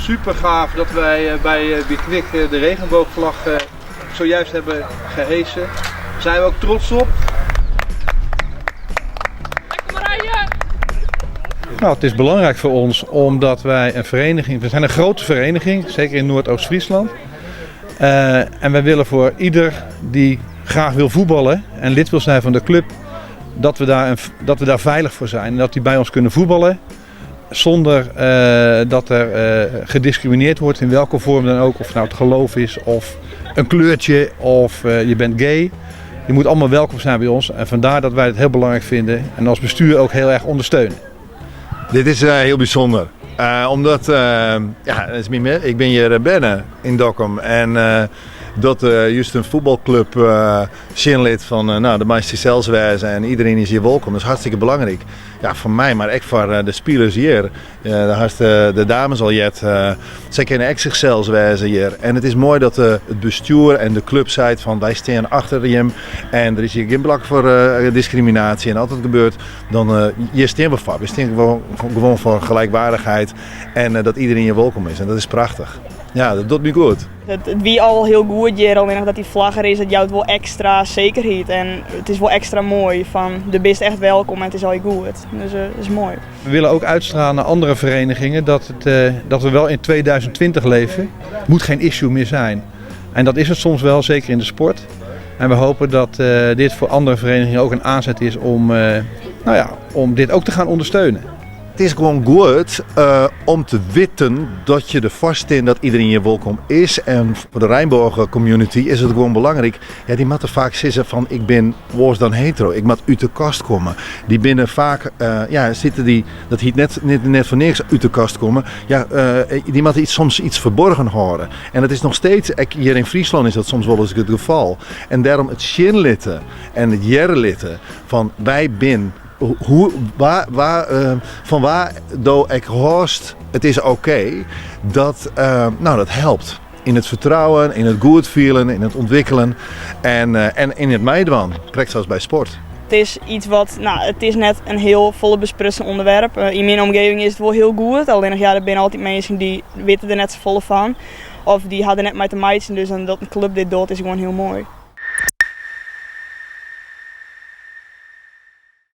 Super gaaf dat wij bij Be Quick de regenboogvlag zojuist hebben gehesen. Daar zijn we ook trots op. Lekker Marije! Nou, het is belangrijk voor ons omdat wij een vereniging, we zijn een grote vereniging, zeker in Noordoost-Friesland. En wij willen voor ieder die graag wil voetballen en lid wil zijn van de club, dat we daar veilig voor zijn. En dat die bij ons kunnen voetballen zonder dat er gediscrimineerd wordt in welke vorm dan ook. Of het nou het geloof is of een kleurtje of je bent gay. Je moet allemaal welkom zijn bij ons en vandaar dat wij het heel belangrijk vinden en als bestuur ook heel erg ondersteunen. Dit is heel bijzonder. Omdat, ja, dat is mijn, ik ben hier binnen in Dokkum en dat juist een voetbalclub zinlid van nou, de meeste zelfswijze en iedereen is hier welkom. Dat is hartstikke belangrijk. Ja, voor mij, maar ook voor de spelers hier. Daar had de dames al jet. Zij kennen echt zichzelf wijzen hier. En het is mooi dat het bestuur en de club zei van wij staan achter hem. En er is hier geen plak voor discriminatie. En als het gebeurt, dan hier staan we voor. We staan gewoon voor gelijkwaardigheid en dat iedereen hier welkom is. En dat is prachtig. Ja, dat doet me goed. Het wie al heel goed hier, alleen nog dat die vlag er is, dat jouwt wel extra zekerheid. En het is wel extra mooi van de bist echt welkom en het is al goed. Dus dat is mooi. We willen ook uitstralen naar andere verenigingen dat we wel in 2020 leven. Het moet geen issue meer zijn. En dat is het soms wel, zeker in de sport. En we hopen dat dit voor andere verenigingen ook een aanzet is om dit ook te gaan ondersteunen. Het is gewoon goed om te weten dat je er vast in dat iedereen hier welkom is. En voor de Rijnbogen community is het gewoon belangrijk. Ja, die moeten vaak zeggen van ik ben worse dan hetero. Ik moet uit de kast komen. Die binnen vaak, ja, zitten die, dat heet net voor niks uit de kast komen. Ja, die moeten soms iets verborgen houden. En dat is nog steeds, ik, hier in Friesland is dat soms wel eens het geval. En daarom het shinlitten en het jerlitten van wij bin. Hoe, waar, waar van waar do ik horst, het is oké, dat nou, dat helpt. In het vertrouwen, in het goed voelen, in het ontwikkelen en in het meidwan, correct zoals bij sport. Het is iets wat, nou, het is net een heel volle besprutsen onderwerp. In mijn omgeving is het wel heel goed, alleen nog, ja, er zijn altijd mensen die weten er net zo volle van. Of die hadden net met de meiden, dus dan dat een club dit doet is gewoon heel mooi.